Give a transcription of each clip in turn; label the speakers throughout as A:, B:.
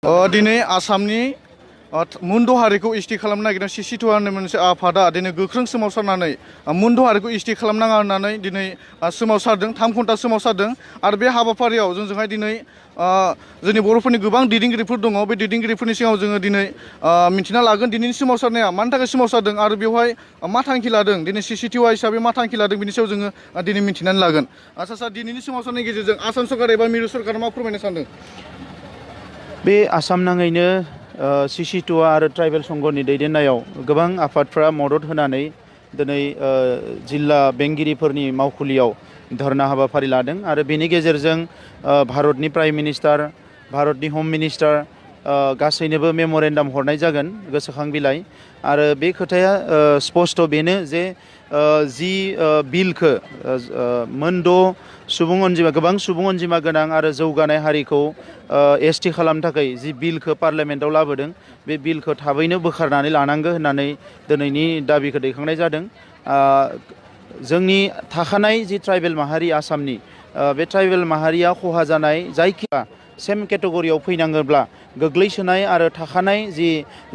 A: दिनै आसामनि मुन्द हारिखौ इस्टि खालामनो नागिरदों सिसि2 होननाय मोनसे आफादा दिनै गोख्रों सोमावसारनानै मुन्द हारिखौ इस्टि खालामनाङा होननानै दिनै सोमावसारदों 3 घन्टा सोमावसारदों आरो बे हाबाफारियाव जोंजोंहाय दिनै जोंनि बर'फोरनि गोबां दैदेनगिरिफोर दङ बे दैदेनगिरिफोरनि सिगाङाव जोङो दिनै मिन्थिना लागोन दिनैनि सोमावसारनाया मानि थाखाय सोमावसारदों आरो बेवहाय मा थांखि लादों दिनै सिसि2 हिसाबै मा थांखि लादों बिनि सायाव जोङो दिनै मिन्थिनानै लागोन। आच्चा सार दिनैनि सोमावसारनायनि गेजेरजों आसाम सरकार एबा मिरु सरकारा मा फोरमायनो सानदों?
B: बे आसाम नाङैनो सिसि2 आरो ट्राइबेल संघनि दैदेननायाव गोबां आफादफ्रा मदद होनानै दिनै जिल्ला बेंगिरिफोरनि मावखुलियाव धरना हाबाफारि लादों आरो बेनि गेजेरजों भारतनि प्राइम मिनिस्टार भारतनि हम मिनिस्टार गासैनोबो मेम'रेन्डाम हरनाय जागोन गोसोखां बिलाइ आरो बे खोथाया स्पष्ट बेनो जे जि बिलखौ मोनद' सुबुं अनजिमा गोबां सुबुं अनजिमा गोनां आरो जौगानाय हारिखौ एसटि खालामनो थाखाय जि बिलखौ पार्लियामेन्टआव लाबोदों बे बिलखौ थाबैनो बोखारनानै लानांगौ होननानै दिनैनि दाबिखौ दैखांनाय जादों। जोंनि थाखानाय जि ट्राइबेल माहारि आसामनि बे ट्राइबेल माहारिया खहा जानाय जायखिया सेम केटेगरियाव फैनाङोब्ला गोग्लैसोनाय आरो थाखानाय जि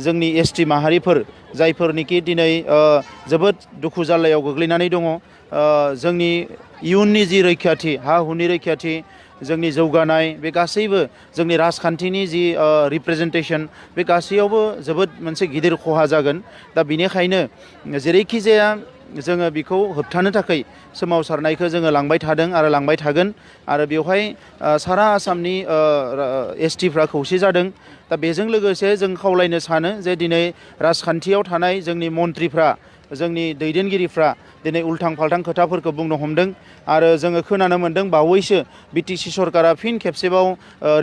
B: जोंनि एसटि माहारिफोर जायफोरनिखि दिनै जोबोद दुखु जाल्लायाव गोग्लैनानै दङ जोंनि इयुननि जि रैखाथि हा हुनि रैखाथि जोंनि जौगानाय बे गासैबो जोंनि राजखान्थिनि जि रिप्रेजेन्टेसन बे गासैयावबो जोबोद मोनसे गिदिर खहा जागोन। दा बेनिखायनो जेरैखि जाया जोङो बेखौ होबथानो थाखाय सोमावसारनायखौ जोङो लांबाय थादों आरो लांबाय थागोन आरो बेवहाय सारा आसामनि एसटिफ्रा खौसे जादों। दा बेजों लोगोसे जों खावलायनो सानो जे दिनै राजखान्थियाव थानाय जोंनि मन्थ्रिफ्रा जोंनि दैदेनगिरिफ्रा दिनै उल्थां फाल्थां खोथाफोरखौ बुंनो हमदों आरो जोङो खोनानो मोन्दों बावैसो बिटिसि सरकारा फिन खेबसेबाव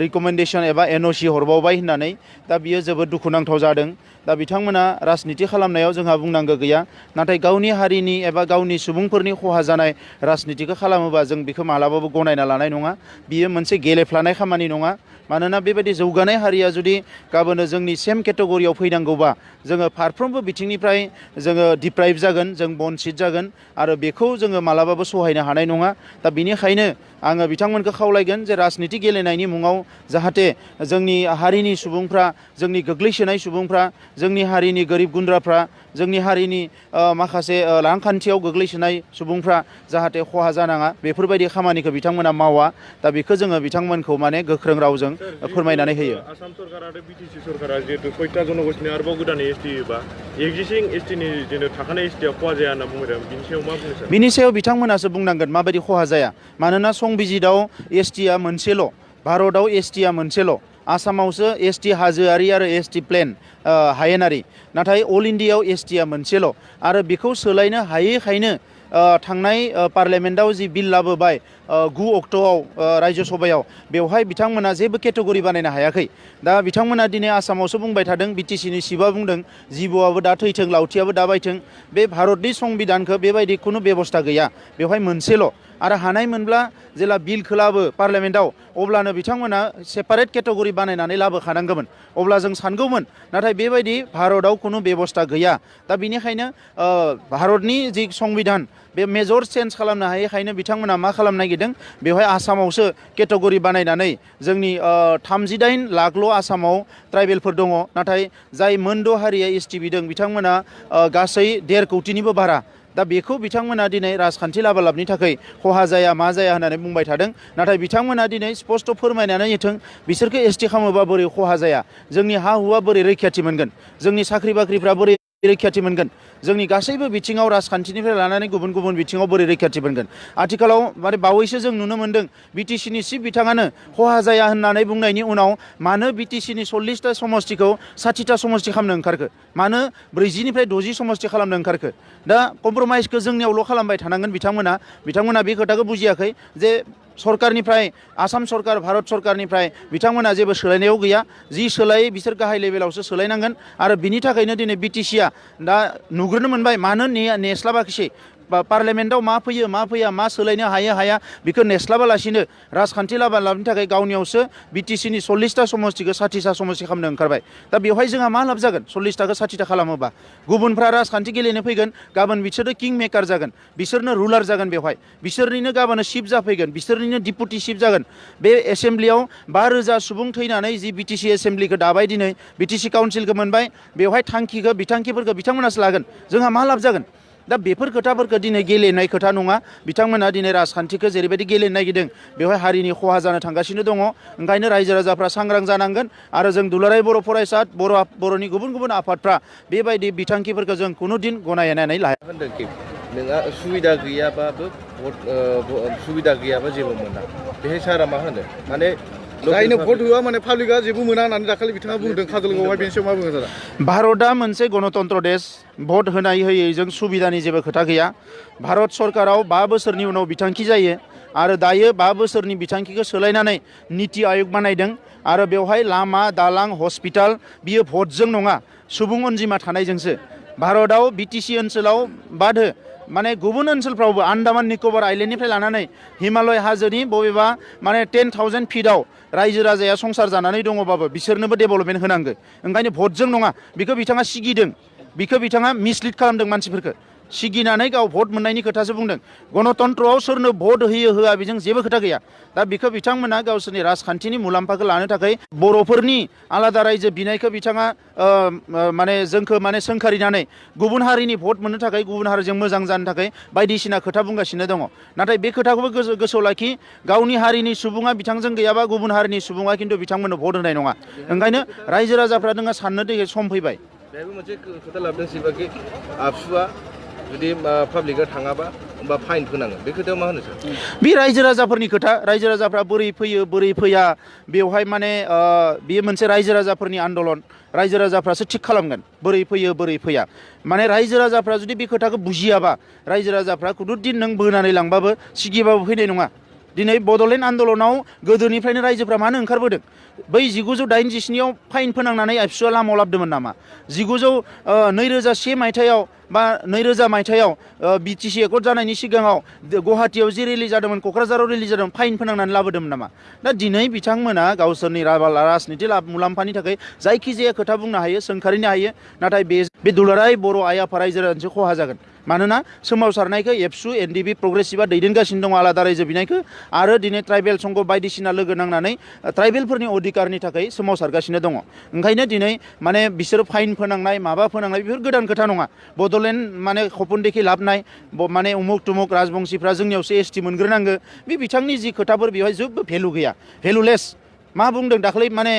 B: रिकमेन्डेसन एबा एनअसि हरबावबाय होननानै। दा बियो जोबोद दुखुनांथाव जादों। दा बिथांमोना राजनिति खालामनायाव जोंहा बुंनांगौ गैया नाथाय गावनि हारिनि एबा गावनि सुबुंफोरनि खहा जानाय राजनितिखौ खालामोबा जों बेखौ मालाबाबो गनायना लानाय नङा। बियो मोनसे गेलेफ्लानाय खामानि नङा। मानोना बेबायदि जौगानाय हारिया जुदि गाबोनो जोंनि सेम केटेगरियाव फैनांगौबा जोङो फारफ्रोमबो बिथिंनिफ्राय जोङो डिप्राइभ जागोन जों बनसिट जागोन आरो बेखौ जोङो मालाबाबो सहायनो हानाय नङा। दा बेनिखायनो आङो बिथांमोनखौ खावलायगोन जे राजनिति गेलेनायनि मुङाव जाहाथे जोंनि हारिनि सुबुंफ्रा जोंनि गोग्लैसोनाय सुबुंफ्रा जोंनि हारिनि गोरिब गुन्द्राफ्रा जोंनि हारिनि माखासे रांखान्थियाव गोग्लैसोनाय सुबुंफ्रा जाहाथे खहा जानाङा बेफोरबायदि खामानिखौ बिथांमोना मावा। दा बेखौ जोङो बिथांमोनखौ माने गोख्रों रावजों फोरमायनानै होयो।
C: आसाम सरकार आरो बिटिसि सरकारा जिहेतु 6टा जनगोष्ठीनि आरोबाव गोदानै एसटि बा एक्जिस्टिं एसटिनि जेनेबा थाखानाय एसटिआ खहा जाया होनना बुंदों बिनि सायाव मा बुंनो सानो?
B: बिनि सायाव बिथांमोनासो बुंनांगोन माबायदि खहा जाया। मानोना संबिजितआव एसटिआ मोनसेल' भारतआव एसटिआ मोनसेल' आसामावसो एसटि हाजोआरि आरो एसटि प्लेन हायेनारि नाथाय अल इन्डियायाव एसटिआ मोनसेल' आरो बेखौ सोलायनो हायैखायनो थांनाय पार्लियामेन्टआव जि बिल लाबोबाय 9 अक्ट'आव रायजो सभायाव बेवहाय बिथांमोना जेबो केटेगरि बानायनो हायाखै। दा बिथांमोना दिनै आसामावसो बुंबाय थादों बिटिसिनि सिबा बुंदों जिबौआबो दा थैथों लावथियाबो दा बायथों। बे भारतनि संबिधानखौ बेबायदि खुनु बेबस्था गैया बेवहाय मोनसेल' आरो हानाय मोनब्ला जेला बिलखौ लाबो पार्लियामेन्टआव अब्लानो बिथांमोना सेपारेट केटेगरि बानायनानै लाबोखानांगौमोन अब्ला जों सानगौमोन। नाथाय बेबायदि भारतआव खुनु बेबस्था गैया। दा बेनिखायनो भारतनि जि संबिधान बे मेजर चेन्ज खालामनो हायैखायनो बिथांमोना मा खालामनो नागिरदों बेवहाय आसामावसो केटेगरि बानायनानै जोंनि 38 लाखल' आसामाव ट्राइबेलफोर दङ नाथाय जाय मोनद' हारिया एसटि बिदों बिथांमोना गासै 1.5 कौटिनिबो बारा। दा बेखौ बिथांमोना दिनै राजखान्थि लाबालाबनि थाखाय खहा जाया मा जाया होननानै बुंबाय थादों नाथाय बिथांमोना दिनै स्पष्ट फोरमायनानै होथों बिसोरखौ एसटि खालामोबा बोरै खहा जाया जोंनि हा हुआ बोरै रैखाथि मोनगोन जोंनि साख्रि बाख्रिफ्रा बोरै रैखाथि मोनगोन जोंनि गासैबो बिथिङाव राजखान्थिनिफ्राय लानानै गुबुन गुबुन बिथिङाव बोरै रैखाथि मोनगोन। आथिखालाव माने बावैसो जों नुनो मोन्दों बिटिसिनि चिफ बिथाङानो खहा जाया होननानै बुंनायनि उनाव मानो बिटिसिनि 40टा समष्टिखौ 60टा समष्टि खालामनो ओंखारखो मानो 40निफ्राय 60 समष्टि खालामनो ओंखारखो। दा कम्प्रमाइजखौ जोंनियावल' खालामबाय थानांगोन बिथांमोना बे खोथाखौ बुजियाखै जे सरकारनिफ्राय आसाम सरकार भारत सरकारनिफ्राय बिथांमोना जेबो सोलायनायाव गैया जि सोलायै बिसोर गाहाय लेभेलावसो सोलायनांगोन आरो बिनि थाखायनो दिनै बिटिसिआ दा नुग्रोनो मोनबाय मानो नेस्लाबाखिसै पार्लियामेन्टआव मा फैयो मा फैया मा सोलायनो हायो हाया बेखौ नेस्लाबालासिनो राजखान्थि लाबोनो थाखाय गावनियावसो बिटिसिनि 40टा समस्तिखौ 60टा समस्ति खालामनो ओंखारबाय दा बेवहाय जोंहा मा लाब जागोन 40टाखौ 60टा खालामोबा गुबुनफ्रा राजखान्थि गेलेनो फैगोन गाबोन बिसोरो किं मेकार जागोन बिसोरनो रुलार जागोन बेवहाय बिसोरनिनो गाबोन चिफ जाफैगोन बिसोरनिनो डिपुटि चिफ जागोन बे एसेम्ब्लियाव 5,000 सुबुं थैनानै जि बिटिसि एसेम्ब्लिखौ दाबाय दिनै बिटिसि काउन्सिलखौ मोनबाय बेवहाय बिथांखिफोरखौ बिथांमोनासो लागोन जोंहा मा लाब जागोन दा बेफोर खोथाफोरखौ दिनै गेलेनाय खोथा नङा बिथांमोना दिनै राजखान्थिखौ जेरैबायदि गेलेनो नागिरदों बेवहाय हारिनि खहा जानो थांगासिनो दङ ओंखायनो रायजो राजाफ्रा सांग्रां जानांगोन आरो जों दुलाराय बर' फरायसा बर'नि गुबुन गुबुन आफादफ्रा बेबायदि बिथांखिफोरखौ जों खुनु दिन गनायनानै लाया
D: होनदोंखि नोंहा सुबिदा गैयाबाबो सुबिदा गैयाबा जेबो मोना बेहाय सारा मा होनो माने
A: जायनो भट होआ माने पाब्लिकआ जेबो मोना होननानै दाखालि बिथाङा बुंदों काजलगावआवहाय बेनि सायाव मा बुङो सारा
B: भारतआ मोनसे गणतन्त्र देश भट होनाय होयैजों सुबिदानि जेबो खोथा गैया भारत सरकाराव 5 बोसोरनि उनाव बिथांखि जायो आरो दायो 5 बोसोरनि बिथांखिखौ सोलायनानै नीति आयोग बानायदों आरो बेवहाय लामा दालां हस्पिटाल बियो भटजों नङा सुबुं अनजिमा थानायजोंसो भारतआव बिटिसि ओनसोलाव बाद हो माने गुबुन ओनसोलफ्रावबो आन्दामान निकबार आइलेण्डनिफ्राय लानानै हिमालय हाजोनि बबेबा माने 10,000 फिटआव रायजो राजाया संसार जानानै दङबाबो बिसोरनोबो डेभेलपमेन्ट होनांगौ ओंखायनो भटजों नङा बेखौ बिथाङा सिगिदों बेखौ बिथाङा मिसलिड खालामदों मानसिफोरखौ सिगिनानै गाव भट मोननायनि खोथासो बुंदों गणतन्त्रआव सोरनो भट होयो होआ बेजों जेबो खोथा गैया दा बेखौ बिथांमोना गावसोरनि राजखान्थिनि मुलाम्फाखौ लानो थाखाय बर'फोरनि आलादा रायजो बिनायखौ बिथाङा माने जोंखौ माने सोंखारिनानै गुबुन हारिनि भट मोननो थाखाय गुबुन हारिजों मोजां जानो थाखाय बायदिसिना खोथा बुंगासिनो दङ नाथाय बे खोथाखौबो गोसोआव लाखि गावनि हारिनि सुबुङा बिथांजों गैयाबा गुबुन हारिनि सुबुङा खिन्थु बिथांमोननो भट होनाय नङा ओंखायनो रायजो राजाफ्रा नोङो साननो थाखाय सम फैबाय
D: बेहायबो मोनसे खोथा लाबोदों सिबाखि आबसुआ जुदि पाब्लिकआ थाङाबा होमबा फाइन फोनाङो बे खोथायाव मा होनो सार
B: बे रायजो राजाफोरनि खोथा रायजो राजाफ्रा बोरै फैयो बोरै फैया बेवहाय माने बेयो मोनसे रायजो राजाफोरनि आन्दलन रायजो राजाफ्रासो थिग खालामगोन बोरै फैयो बोरै फैया माने रायजो राजाफ्रा जुदि बे खोथाखौ बुजियाबा रायजो राजाफ्रा खुनुदिन नों बोनानै लांबाबो सिगिबाबो फैनाय नङा दिनै बड'लेण्ड आन्दलनाव गोदोनिफ्रायनो रायजोफ्रा मानो ओंखारबोदों बै 1987आव फाइन फोनांनानै आबसुआ लामायाव लाबोदोंमोन नामा 2001 मायथाइयाव बा 2000 मायथाइयाव बिटिसि एकर्ड जानायनि सिगाङाव गुवाहाटियाव जे रेलि जादोंमोन क'क्राझाराव रेलि जादोंमोन फाइन फोनांनानै लाबोदोंमोन नामा दा दिनै बिथांमोना गावसोरनि राजनिति मुलाम्फानि थाखाय जायखिजाया खोथा बुंनो हायो सोंखारिनो हायो नाथाय बे दुलाराय बर' आइ आफा रायजो राजानिसो खहा जागोन मानोना सोमावसारनायखौ एबसु एनडिबि प्रग्रेसिभआ दैदेनगासिनो दङ आलादा रायजो बिनायखौ आरो दिनै ट्राइबेल संघ बायदिसिना लोगो नांनानै ट्राइबेलफोरनि अधिकारनि थाखाय सोमावसारगासिनो दङ ओंखायनो दिनै माने बिसोर फाइन फोनांनाय माबा फोनांनाय बेफोर गोदान खोथा नङा बड'लेण्ड माने खपनदेखि लाबनाय माने उमुक तुमुक राजबंसिफ्रा जोंनियावसो एसटि मोनग्रोनांगौ बे बिथांनि जि खोथाफोर बेवहाय जेबो भेलु गैया भेलुलेस मा बुंदों दाख्लै माने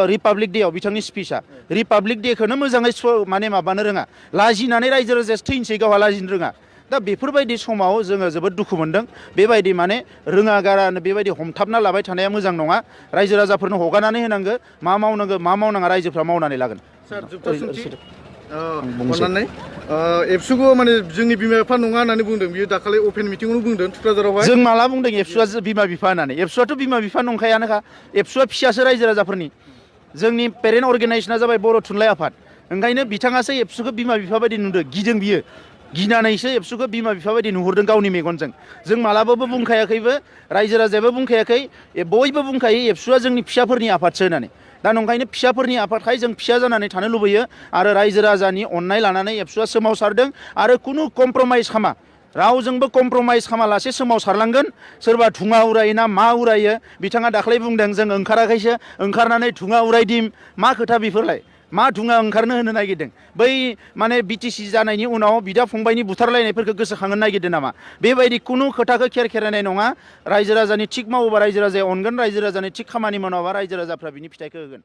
B: रिपाब्लिक डेआव बिथांनि स्पिचआ रिपाब्लिक डेखौनो मोजाङै माने माबानो रोङा लाजिनानै रायजो राजाया थैनोसै गावहा लाजिनो रोङा दा बेफोरबायदि समाव जोङो जोबोद दुखु मोनदों बेबायदि माने रोङा गारानो बेबायदि हमथाबना लाबाय थानाया मोजां नङा रायजो राजाफोरनो हगारनानै होनांगौ मा मावनांगौ मा मावनाङा रायजोफ्रा मावनानै लागोन
A: सार जोबथा सोंथि अननानै एबसुखौ माने जोंनि बिमा बिफा नङा होननानै बुंदों बियो दाखालि अपेन मिटिंआवनो बुंदों थुक्राझारावहाय
B: जों माला बुंदों एबसुआ बिमा बिफा होननानै एबसुआथ' बिमा बिफा नंखायानोखा एबसुआ फिसासो रायजो राजाफोरनि जोंनि पेरेन्ट अर्गेनाइजेसना जाबाय बर' थुनलाइ आफाद ओंखायनो बिथाङासो एबसुखौ बिमा बिफा बायदि नुदों गिदों बियो गिनानैसो एबसुखौ बिमा बिफा बायदि नुहुरदों गावनि मेगनजों जों मालाबाबो बुंखायाखैबो रायजो राजायाबो बुंखायाखै बयबो बुंखायो एबसुआ जोंनि फिसाफोरनि आफादसो होननानै दा नंखायनो फिसाफोरनि आफादखाय जों फिसा जानानै थानो लुबैयो आरो रायजो राजानि अननाय लानानै एबसुआ सोमावसारदों आरो खुनु कमप्रमाइज खामा रावजोंबो कमप्रमाइज खालामालासे सोमावसारलांगोन सोरबा धुङा उरायो ना मा उरायो बिथाङा दाख्लै बुंदों जों ओंखाराखैसो ओंखारनानै धुङा उरायदिम मा खोथा बेफोरलाय मा धुङा ओंखारनो होनो नागिरदों बै माने बिटिसि जानायनि उनाव बिदा फंबायनि बुथारलायनायफोरखौ गोसोखांनो नागिरदों नामा बेबायदि खुनु खोथाखौ खेरायनाय नङा रायजो राजानि थिग मावोबा रायजो राजाया अनगोन रायजो राजानि थिग खामानि मावाबा रायजो राजाफ्रा बिनि फिथाइखौ होगोन